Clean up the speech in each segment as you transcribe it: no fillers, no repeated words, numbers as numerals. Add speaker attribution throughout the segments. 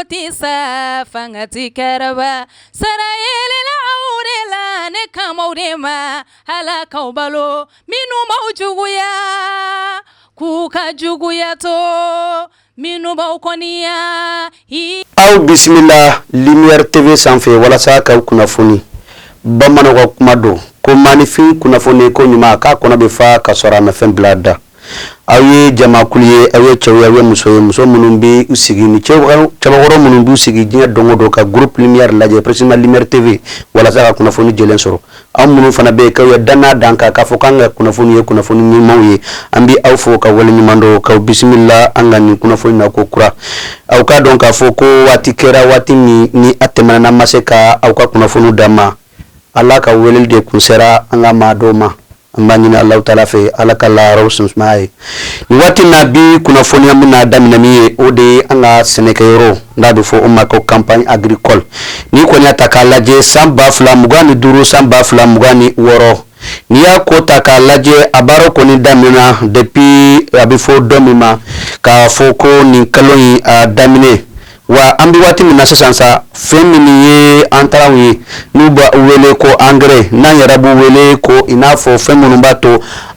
Speaker 1: tɛ sa fanga tɛ kɛrɛba sara yelela aw de la ne kan b'aw de ma Ala k'aw balo minnu b'aw juguya k'u ka juguya to minnu b'aw kɔniya.
Speaker 2: Aw bisimila Lumière TV sanfɛ walasa k'aw kunnafoni bamananw ka kuma don ko maaninfin kunnafoni ko ɲuman k'a kɔnɔ bɛ fa ka sɔrɔ a ma fɛn bila a da. Aw ye jamakulu ye aw ye cɛw ye aw ye muso ye muso minnu bɛ u sigi ni cɛbakɔrɔ minnu b'u sigi diɲɛ don o don ka groupe Lumière lajɛ précisément Lumière TV walasa ka kunnafoni jɛlen sɔrɔ aw minnu fana bɛ yen k'aw ye danna dan kan k'a fɔ k'an ka kunnafoni ye kunnafoni ɲumanw ye an bɛ aw fo ka waleɲuman dɔn k'aw bisimila an ka nin kunnafoni na ko kura aw k'a dɔn k'a fɔ ko waati kɛra waati min ni a tɛmɛna n'an ma se ka aw ka kunnafoni d'an ma Ala ka weleli de kun sera an ka maa dɔw ma an b'a ɲini Alahu taala fɛ Ala ka laharaw sumaya ye nin waati na bi kunnafoniya bɛna daminɛ min ye o de ye an ka sɛnɛkɛyɔrɔ n'a bɛ fɔ o ma ko campagne agricole n'i kɔni y'a ta k'a lajɛ san 2025 san 2026 n'i y'a ko ta k'a lajɛ a baara kɔni daminɛna depuis a bɛ fɔ don min ma k'a fɔ ko nin kalo in a daminɛ wa an bɛ waati min na sisan sa fɛn min ye intrantw ye n'u b'a wele ko engrais n'an yɛrɛ b'u wele ko i n'a fɔ fɛn minnu b'a to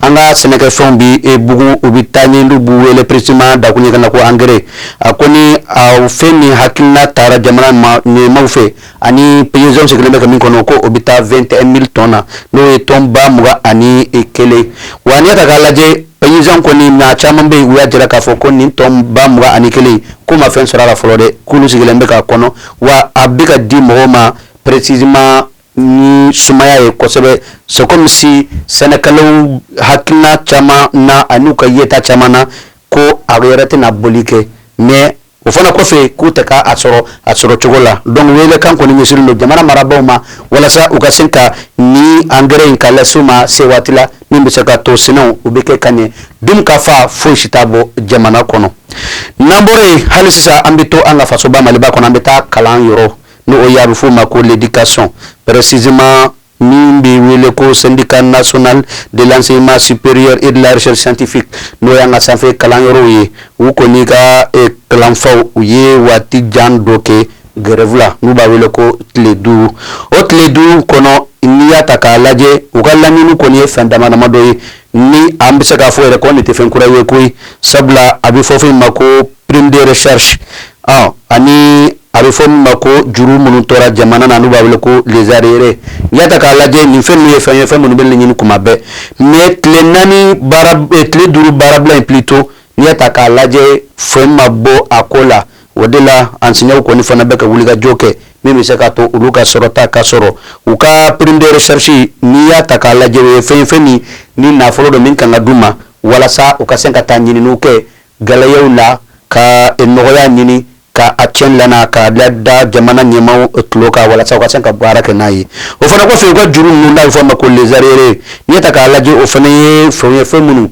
Speaker 2: an ka sɛnɛkɛfɛnw bɛ bugun u bɛ taa ɲɛ n'u b'u wele précisément dakuruɲɛ na ko engrais a ko ni a fɛn min hakilina taara jamana ma ɲɛmaaw fɛ ani paysanw sigilen bɛ ka min kɔnɔ ko o bɛ taa 21 000 tonnes na n'o ye tɔn 21,000 wa n'i y'a ta k'a lajɛ paysan kɔni maa caman bɛ yen u y'a jira k'a fɔ ko nin tɔn 21,000 k'u ma fɛn sɔrɔ a la fɔlɔ dɛ k'olu sigilen bɛ k'a kɔnɔ wa a bɛ ka di mɔgɔw ma précisément ni sumaya ye kosɛbɛ c'est comme si sɛnɛkɛlaw hakilina caman na ani u ka yeta caman na ko a yɛrɛ tɛna boli kɛ mais o fana kɔfɛ k'u tɛ k'a sɔrɔ a sɔrɔ cogo la donc welekan kɔni ɲɛsinnen don jamana marabaaw ma walasa u ka se ka ni engrais in ka lase u ma se waati la min bɛ se ka to sɛnɛw u bɛ kɛ ka ɲɛ dun ka fa foyi si t'a bɔ jamana kɔnɔ n'an bɔra yen hali sisan an bɛ to an ka fasoba maliba kɔnɔ an bɛ taa kalan yɔrɔ n'o ye a bɛ f'o ma ko l'éducation précisément min bɛ wele ko syndicat national de l'enseignement supérieur et de la recherche scientifique n'o y'an ka sanfɛ kalanyɔrɔw ye u kɔni ka kalanfaw u ye waati jan dɔ kɛ grève la n'u b'a wele ko tile 5 o tile 5 kɔnɔ n'i y'a ta k'a lajɛ u ka laɲini kɔni ye fɛn dama dama dɔ ye ni an bɛ se k'a fɔ yɛrɛ ko nin tɛ fɛn kura ye koyi sabula a bɛ fɔ fɛn ma ko prime de recherche ani a bɛ fɔ min ma ko juru minnu tora jamana na n'u b'a wele ko les arriérés n'i y'a ta k'a lajɛ nin fɛn ninnu ye fɛn ye fɛn minnu bɛ ɲini kuma bɛɛ mais tile 4 baara tile 5 baarabila in plutôt n'i y'a ta k'a lajɛ fɛn ma bɔ a ko la o de la enseignants kɔni fana bɛ ka wulikajɔ kɛ min bɛ se k'a to olu ka sɔrɔta ka sɔrɔ u ka prime de recherche n'i y'a ta k'a lajɛ o ye fɛn ye fɛn min ni nafolo don min kan ka d'u ma walasa u ka se ka taa ɲininiw kɛ gɛlɛyaw la ka nɔgɔya ɲini ka a tiɲɛ lana ka da jamana ɲɛmaaw tulo kan walasa u ka se ka baara kɛ n'a ye o fana kɔfɛ u ka juru ninnu n'a bɛ fɔ a ma ko les arriérés n'i y'a ta k'a lajɛ o fana ye fɛn ye fɛn minnu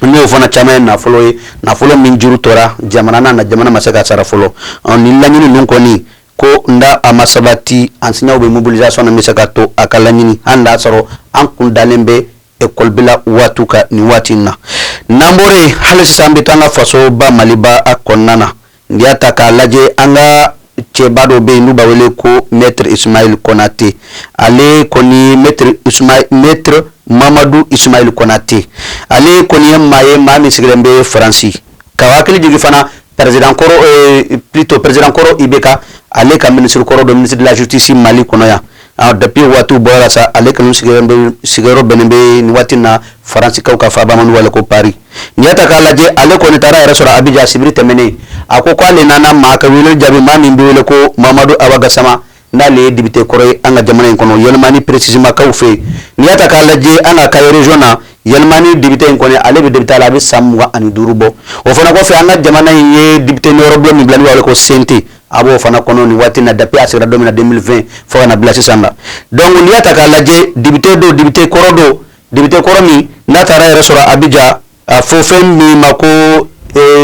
Speaker 2: n'o fana caman ye nafolo ye nafolo min juru tora jamana na jamana ma se ka sara fɔlɔ nin laɲini ninnu kɔni ko nda a ma sabati enseignants bɛ mobilisation na bɛ se ka to a ka laɲini hali n'a sɔrɔ an kun dalen bɛ école bila waatiw kan nin waati in na n'an bɔra yen hali sisan an bɛ to an ka fasoba maliba a kɔnɔna na n'i y'a ta k'a lajɛ an ka cɛba dɔ bɛ yen n'u b'a wele ko maître Ismaël Konate ale kɔni maître Ismaël maître Mamadu Ismaël Konate ale kɔni ye maa ye maa min sigilen bɛ Faransi ka hakili jigin fana président kɔrɔ plutôt président kɔrɔ IBK ale ka ministre kɔrɔ dɔ ministre de la justice Mali kɔnɔ yan depuis waatiw bɔra sa ale kɔni sigilen bɛ sigiyɔrɔ bɛnnen bɛ nin waati na Faransikaw ka faaba ma n'u wele ko Paris n'i y'a ta k'a lajɛ ale kɔni taara yɛrɛ sɔrɔ Abidjan sibiri tɛmɛnen a ko k'ale nana maa ka wele jaabi maa min bɛ wele ko Mamadu Awa Gasama n'ale ye député kɔrɔ ye an ka jamana in kɔnɔ Yɛlɛmani précisément kaw fɛ yen n'i y'a ta k'a lajɛ an ka Kayi région na Yɛlɛmani député in kɔni ale bɛ député la a bɛ san 25 bɔ o fana kɔfɛ an ka jamana in ye député niyɔrɔbulon min bila n'u b'a wele ko CNT a b'o fana kɔnɔ nin waati na depuis a sigira don min na 2020 fo ka na bila sisan la donc n'i y'a ta k'a lajɛ député don député kɔrɔ don député kɔrɔ min n'a taara yɛrɛ sɔrɔ Abidjan a fɔ fɛn min ma ko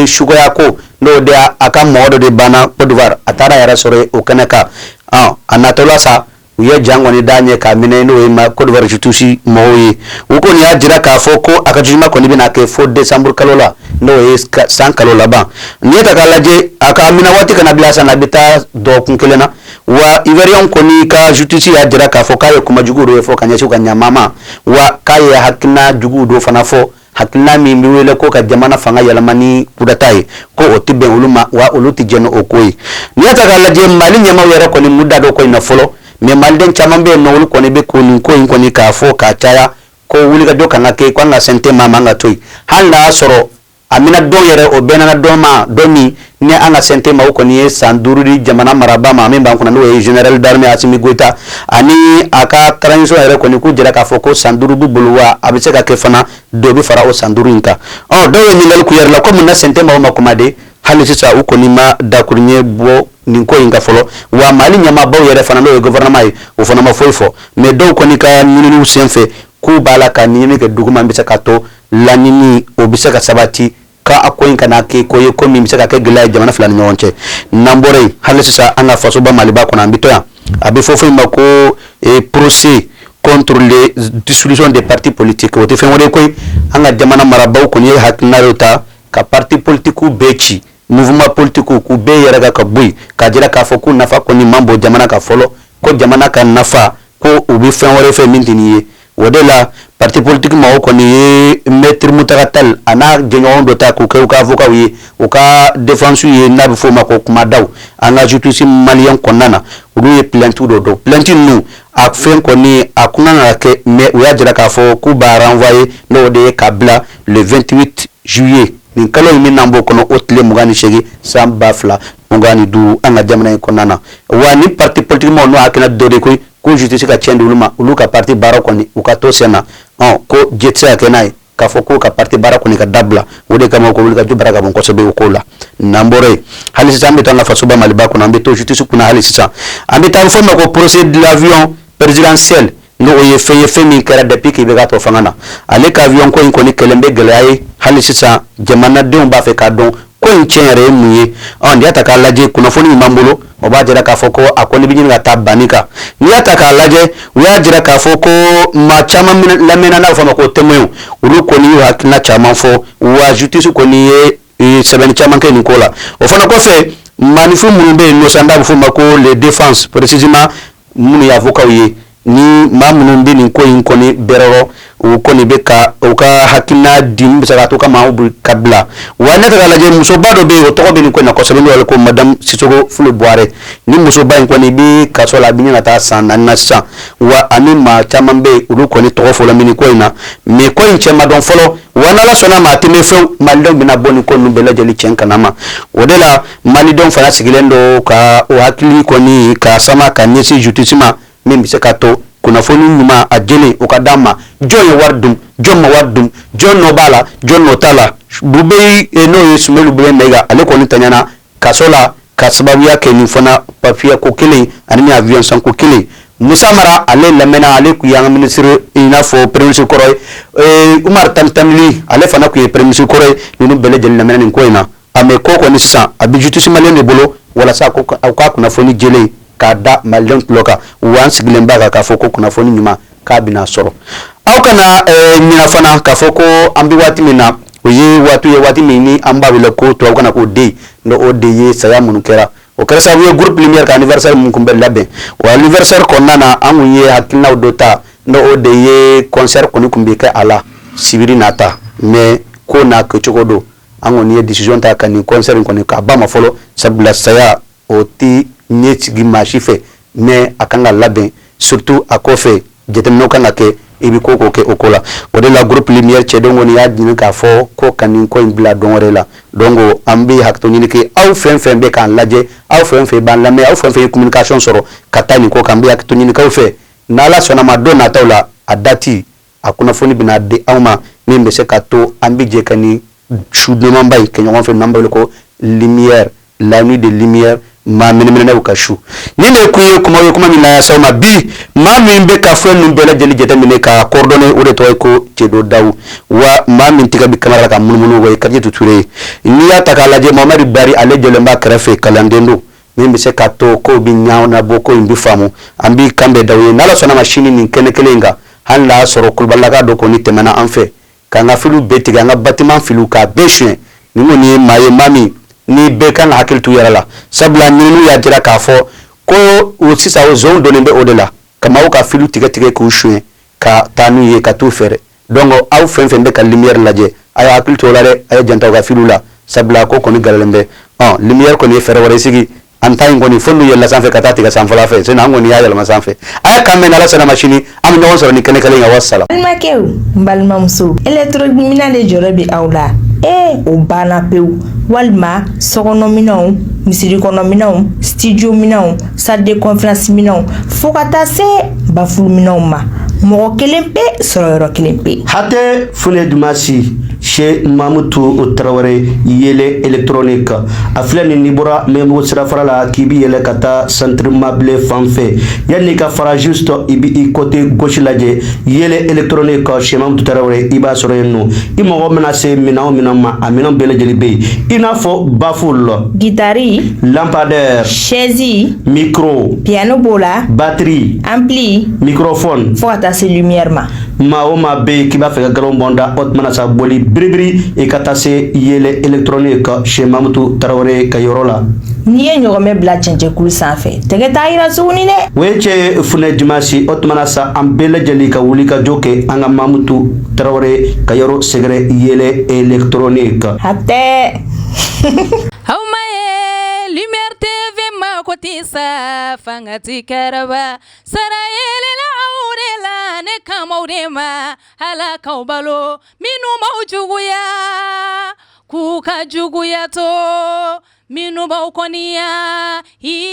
Speaker 2: suguya ko n'o de a ka mɔgɔ dɔ de banna Côte d'Ivoire a taara yɛrɛ sɔrɔ o kɛnɛ kan a natɔla sa U ye jan kɔni d'a ɲɛ k'a minɛ, n'o ye ma Côte d'Ivoire justice mɔgɔw ye. U kɔni y'a jira k'a fɔ ko a ka jugement kɔni bɛna kɛ fo décembre kalo la, n'o ye san kalo laban. N'i ye ta k'a lajɛ, a ka minɛ waati kana bila san, a bɛ taa dɔgɔkun kelen na. Wa Ivoirien kɔni ka justice y'a jira k'a fɔ k'a ye kuma jugu dɔ fɔ ka ɲɛsin u ka ɲɛmaa ma, wa k'a ye hakilina jugu dɔ fana fɔ, hakilina min bɛ wele ko ka jamana fanga yɛlɛma ni kudata ye, ko o tɛ bɛn olu ma, wa olu tɛ jɛn ni o ko ye. N'i y'a ta k'a lajɛ, Mali ɲɛmaaw yɛrɛ kɔni m'u da don ko in na fɔlɔ, mais maliden caman bɛ yen nɔ, olu kɔni bɛ ko nin ko in kɔni k'a fɔ k'a caya ko wulikajɔ kan ka kɛ, ko an ka CNT maa man ka to yen, hali n'a y'a sɔrɔ a mina dɔn yɛrɛ, o bɛnna dɔn ma dɔn min ni an ka CNT maaw kɔni ye san 5 di jamana marabaa ma min b'an kunna, n'o ye général d'armée Assimi Goïta ani a ka transition yɛrɛ kɔni, k'u jɛra k'a fɔ ko san 5 b'u bolo, wa a bɛ se ka kɛ fana dɔ bɛ fara o san 5 in kan. Ɔ, dɔw ye ɲininkali k'u yɛrɛ la ko mun na CNT maaw ma kuma de? Hali sisan u kɔni ma dakuruɲɛ bɔ nin ko in kan fɔlɔ, wa Mali ɲɛmaabaw yɛrɛ fana, n'o ye gouvernement ye, o fana ma foyi fɔ. Mais dɔw kɔni ka ɲininiw senfɛ, k'u b'a la ka ɲinini kɛ duguma, bɛ se ka to laɲini o bɛ se ka sabati ka a ko in kana kɛ ko ye ko min bɛ se ka kɛ gɛlɛya ye jamana fila ni ɲɔgɔn cɛ. N'an bɔra yen, hali sisan an ka fasoba Maliba kɔnɔ, an bɛ to yan. A bɛ fɔ fɛn min ma ko procès contre les dissolution des partis politiques, o tɛ fɛn wɛrɛ ye koyi. An ka jamana marabaaw kɔni ye hakilina dɔ ta ka parti politique bɛɛ ci, mouvement politique k'u bɛɛ yɛrɛ ka bɔ yen, k'a jira k'a fɔ k'u nafa kɔni man bon jamana ka fɔlɔ, ko jamana ka nafa ko u bɛ fɛn wɛrɛ fɛ min tɛ nin ye. O de la parti politique maaw kɔni ye maître Mountaga Tall a n'a jɛɲɔgɔn dɔ ta k'u kɛ u ka avocat ye, u ka défense ye, n'a bɛ f'o ma ko kumadaw. An ka justice malien kɔnɔna na, olu ye plainte dɔ don. Plainte ninnu a fɛn kɔni a kun kan ka kɛ, mais u y'a jira k'a fɔ k'u b'a renvoyer, n'o de ye ka bila le 28 juillet, nin kalo in min n'an b'o kɔnɔ, o tile 28 san 2025, an ka jamana in kɔnɔna na. Wa ni parti politique maaw n'o hakilina dɔ de koyi ko justice ka tiɲɛ di olu ma, olu ka parti baara kɔni u ka to sen na, ɔ ko jɛ tɛ se ka kɛ n'a ye k'a fɔ k'u ka parti baara kɔni ka dabila. O de kama ko wulikajɔ baara ka bon kosɛbɛ o ko la. N'an bɔra yen, hali sisan an bɛ to an ka fasoba Maliba kɔnɔ, an bɛ to justice kunna. Hali sisan an bɛ taa fɔ ma ko procès de l'avion présidentiel, n'o ye fɛn ye, fɛn min kɛra depuis k'i bɛ ka to fanga na. Ale ka avion ko in kɔni kɛlen bɛ gɛlɛya ye. Hali sisan jamanadenw b'a fɛ k'a dɔn ko in tiɲɛ yɛrɛ ye mun ye. Ɔ, n'i y'a ta k'a lajɛ, kunnafoni min b'an bolo, o b'a jira k'a fɔ ko a kɔni bɛ ɲini ka taa banni kan. N'i y'a ta k'a lajɛ, u y'a jira k'a fɔ ko maa caman lamɛnna, n'a bɛ fɔ a ma ko témoin, olu kɔni y'u hakilina caman fɔ, wa justice kɔni ye sɛbɛnni caman kɛ nin ko la. O fana kɔfɛ, maaninfin minnu bɛ yen nɔ sa, n'a bɛ fɔ o ma ko les défenses, précisément minnu ye avocat ye, ni maa minnu bɛ nin ko in kɔni bɛrɛrɔ, u kɔni bɛ ka u ka hakilina di min bɛ se ka to ka maaw ka bila. Wa ne ta k'a lajɛ, musoba dɔ bɛ yen, o tɔgɔ bɛ nin ko in na kosɛbɛ, n'o ye ko madame Sissoko Fule Buwarɛ. Ni musoba in kɔni bɛ kaso la, a bɛ ɲini ka taa san 4 na sisan. Wa ani maa caman bɛ yen, olu kɔni tɔgɔ fɔla min ko in na, mais ko in cɛ ma dɔn fɔlɔ. Wa n'Ala sɔnna ma, a tɛ mɛn fewu, malidenw bɛna bɔ nin ko ninnu bɛɛ lajɛlen tiɲɛ kana ma. O de la malidenw fana sigilen don ka o hakili kɔni ka sama ka ɲɛsin justice ma, min bɛ se ka to kunnafoni ɲuman a jɛlen o ka d'an ma. Jɔn ye wari dun? Jɔn ma wari dun? Jɔn nɔ b'a la? Jɔn nɔ t'a la? Bubɛyi, n'o ye Soumeylou Boubèye Maïga, ale kɔni taɲana kaso la ka sababuya kɛ nin fana papier ko kelen ani ni avion san ko kelen. Musa Mara, ale lamɛnna, ale tun y'an ka ministre, i n'a fɔ premier ministre kɔrɔ ye. Umaru Tamili, ale fana tun ye premier ministre kɔrɔ ye. Ninnu bɛɛ lajɛlen lamɛnna nin ko in na. A mais ko kɔni sisan a bɛ justice malien de bolo walasa ko aw ka kunnafoni jɛlen k'a da malidenw tulo kan. Wa an sigilen b'a kan k'a fɔ ko kunnafoni ɲuman k'a bɛna sɔrɔ. Aw kana ɲina fana k'a fɔ ko an bɛ waati min na, o ye waati ye, waati min ni an b'a wele ko tubabukan na ko deuil, n'o o de ye saya minnu kɛra, o kɛra sababu ye groupe Lumière ka anniversaire mun kun bɛ labɛn. O anniversaire kɔnɔna na, an kun ye hakilinaw dɔ ta, n'o o de ye concert kɔni kun bɛ kɛ a la sibiri nata. Mais ko n'a kɛcogo don, an kɔni ye décision ta ka nin concert in kɔni k'a ba ma fɔlɔ, sabula saya o ti ɲɛ sigi maa si fɛ, mais a kan ka labɛn, surtout a kɔfɛ jateminɛw kan ka kɛ, i bɛ ko ko kɛ o ko la. O de la groupe Lumière cɛdenw kɔni y'a ɲini k'a fɔ ko ka nin ko in bila don wɛrɛ la. Donc an bɛ hakɛto ɲini kɛ aw fɛn fɛn bɛ k'an lajɛ, aw fɛn fɛn b'an lamɛn, aw fɛn fɛn ye communication sɔrɔ ka taa nin ko kan, an bɛ hakɛto ɲini k'aw fɛ. N'Ala sɔnna ma, don nataw la, a date a kunnafoni bɛna di aw ma, min bɛ se ka to an bɛ jɛ ka nin su dumanba in kɛ ɲɔgɔn fɛ, n'an b'a wele ko lumière, la nuit de lumière, maa mɛnɛmɛnɛw ka su. Nin de kun ye kuma ye, kuma min na s'aw ma bi. Maa min bɛ ka fɛn ninnu bɛɛ lajɛlen jateminɛ ka coordonner, o de tɔgɔ ye ko Cɛdo Dawu. Wa maa min tɛgɛ bɛ caméra la ka munumunu, o ye Kadijetu Ture ye. N'i y'a ta k'a lajɛ, Mohamɛdi Bari, ale jɔlen b'a kɛrɛfɛ, kalanden don. Min bɛ se k'a to kow bɛ ɲɛnabɔ, ko in bɛ faamu. An b'i kan bɛn d'aw ye n'Ala sɔnna ma sini nin kɛnɛ kelen in kan. Hali n'a y'a sɔrɔ kulubalilaka dɔ kɔni tɛmɛna an fɛ k'an ka filiw bɛɛ tigɛ, an ka bâtiment filiw k'a bɛɛ suɲɛ. Nin kɔni ye maa ye, maa min ni bɛɛ kan ka hakili t'u yɛrɛ la, sabula ɲininiw y'a jira k'a fɔ ko o sisan o zonw donnen bɛ o de la ka maaw ka filiw tigɛ tigɛ k'u suɲɛ ka taa n'u ye ka t'u feere. Donc aw fɛn fɛn bɛ ka lumière lajɛ, a ye hakili to o la dɛ, a ye janto aw ka filiw la, sabula ko kɔni galalen bɛ. Ɔ lumière kɔni ye fɛɛrɛ wɛrɛ sigi an ta in kɔni fo n'u yɛlɛla sanfɛ ka taa tigɛ sanfɛla fɛ, sinon an kɔni y'a yɛlɛma sanfɛ. A y'a kan mɛn, n'Ala sɔnna ma sini an bɛ ɲɔgɔn sɔrɔ ni kɛnɛ kelen kan. Wassalam.
Speaker 3: Balimakɛw, n balimamuso, électronique minɛn de jɔrɔ bɛ aw la. Ee, o banna pewu. Walima sokɔnɔminɛnw, misiri kɔnɔminɛnw, studio minɛnw, salle de conférence minɛnw, fo ka taa se baffle minɛnw ma, mɔgɔ kelen pe sɔrɔ yɔrɔ kelen pe.
Speaker 2: Hatɛ Fune Dumasi chez Mamutu Tarawele, Yele électronique. A filɛ nin, n'i bɔra Mɛnbugu sirafara la k'i bi yɛlɛ ka taa centre Mabile fan fɛ, yanni ka fara juste, i bi i côté gauche lajɛ, Yele électronique chez Mamutu Tarawele, i b'a sɔrɔ yen nɔ. I mago mana se minɛn o minɛn ma, a minɛn bɛɛ lajɛlen bɛ yen, i n'a fɔ baffle,
Speaker 3: guitare,
Speaker 2: lampadaire,
Speaker 3: chaise,
Speaker 2: micro,
Speaker 3: piano b'o la,
Speaker 2: batterie,
Speaker 3: ampli,
Speaker 2: microphone,
Speaker 3: fo ka taa se lumière ma.
Speaker 2: Maa o maa bɛ yen k'i b'a fɛ ka galon bɔn da, o tuma sa boli biribiri i ka taa se Yele électronique chez Mamutu Tarawele ka yɔrɔ la.
Speaker 3: N'i ye ɲɔgɔmɛ bila cɛncɛnkulu sanfɛ, tɛgɛ t'a yira tuguni dɛ.
Speaker 2: O ye cɛ Funɛ Jumasi. O tuma sa an bɛɛ lajɛlen ka wuli ka jɔ kɛ an ka Mamutu Tarawele ka yɔrɔ sɛgɛrɛ, Yele électronique.
Speaker 3: Hatɛ.
Speaker 1: Aw ma ye Lumière TV mako tɛ sa, fanga ti kɛrɛba sara yelela aw de la, ne kamaw de ma Ala k'aw balo minnu b'aw juguya k'u ka juguya to minnu b'aw kɔniya.